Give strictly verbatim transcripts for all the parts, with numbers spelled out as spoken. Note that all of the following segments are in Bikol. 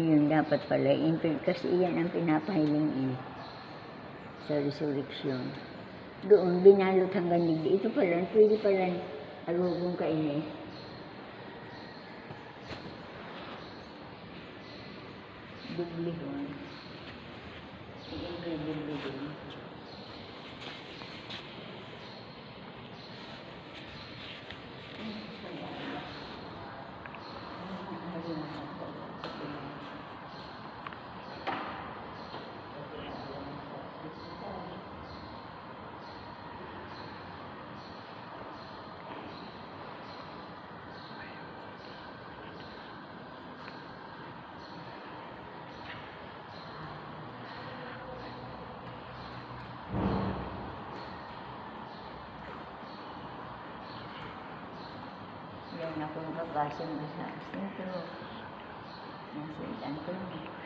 Iyon dapat pala, yung pin-, kasi iyan ang pinapahiling eh, sa resurrection. Doon, binalot hanggang digdi. Ito pala, pwede pala arugon kaini. Doblehon. Sige, doble din. Yan akong kapasan na sa sentro. Nasa San Antonio.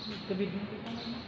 Gabi din kita naman.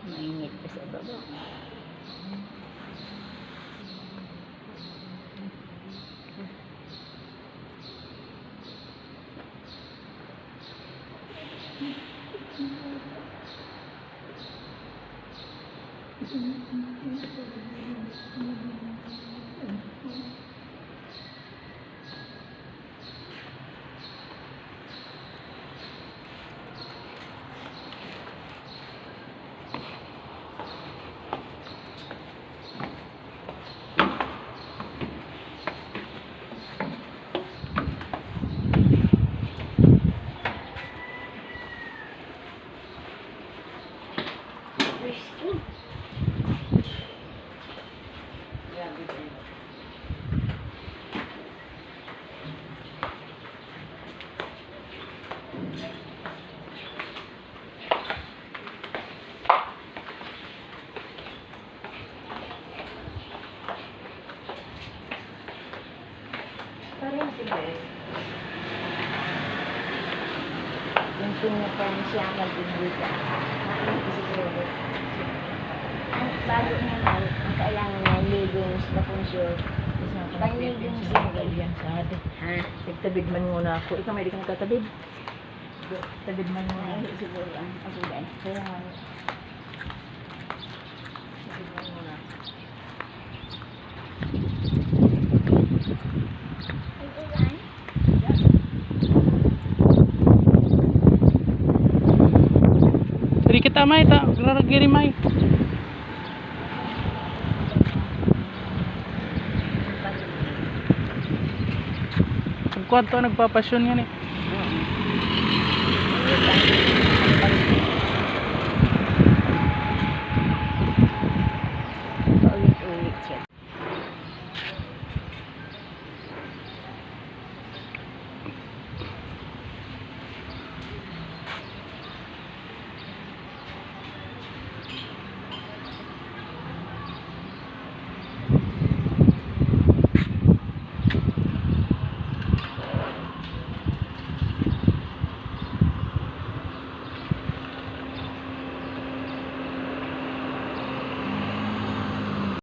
Mainit pa sa baba. Parang sige. Yung pinapon siya mag-ibig ka. Ano, siguro. Ang bago niya, ang, ang kailangan niya, leggings, bakong short. Pang-leggings lang. Yan sa atin. Ha? Nagtabid man muna ako. Ikaw, may di ka nagtatabid? Tabid man muna. Ay, siguro, ah, ako ba? Kaya nga, tabid man muna. Diri kita, may ta, raragiri, may. Ang kwarto nagpapasyon nga ni.